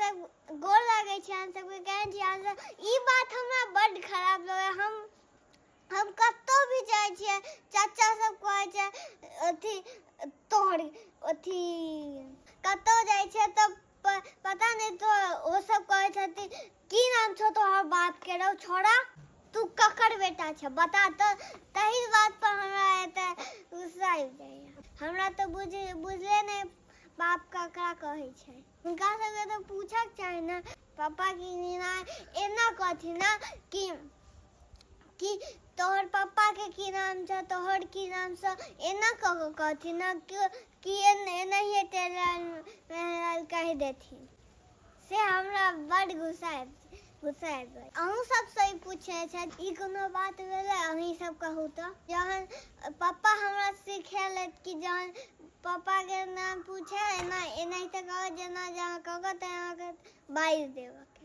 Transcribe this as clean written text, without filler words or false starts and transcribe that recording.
सब गोर लागै छी अहाँ सबके। केहन छी अहाँ सब? ई बात हमरा बड्ड खराब लगैए। हम कतहु भी जाइ छियै, चाचा सब कहै छै अथी तोहर अथी, कतहु जाइ छियै तऽ पता नहि तो ओ सब कहै छथिन, की नाम छौ तोहर बाप के रौ छोड़ा, तू ककर बेटा छ बता तऽ। तही बात पर हमरा एते गुस्सा आबि जाइए। हमरा तऽ बुझले नहि बाप ककरा कहै छै। हुनका सबके तऽ पूछक चाही ने पप्पा की ना एना कहथिन ने कि तोहर पप्पाके की नाम छौ, तोहर की नाम छौ, एना कऽ कऽ कहथिन ने कि एनाहिए टेढ़ कहि देथिन। से हमरा बड्ड गुस्सा आबि गेल। अहूँ सबसँ ई पूछै छथि, ई कोनो बात भेलै? अहीं सब कहू तऽ। जहन पप्पा हमरा सिखेलथि कि जहन पप्पाके नाम पूछे एना एनाहिते कहत, जेना जहाँ कहत तेना बाजि देबक।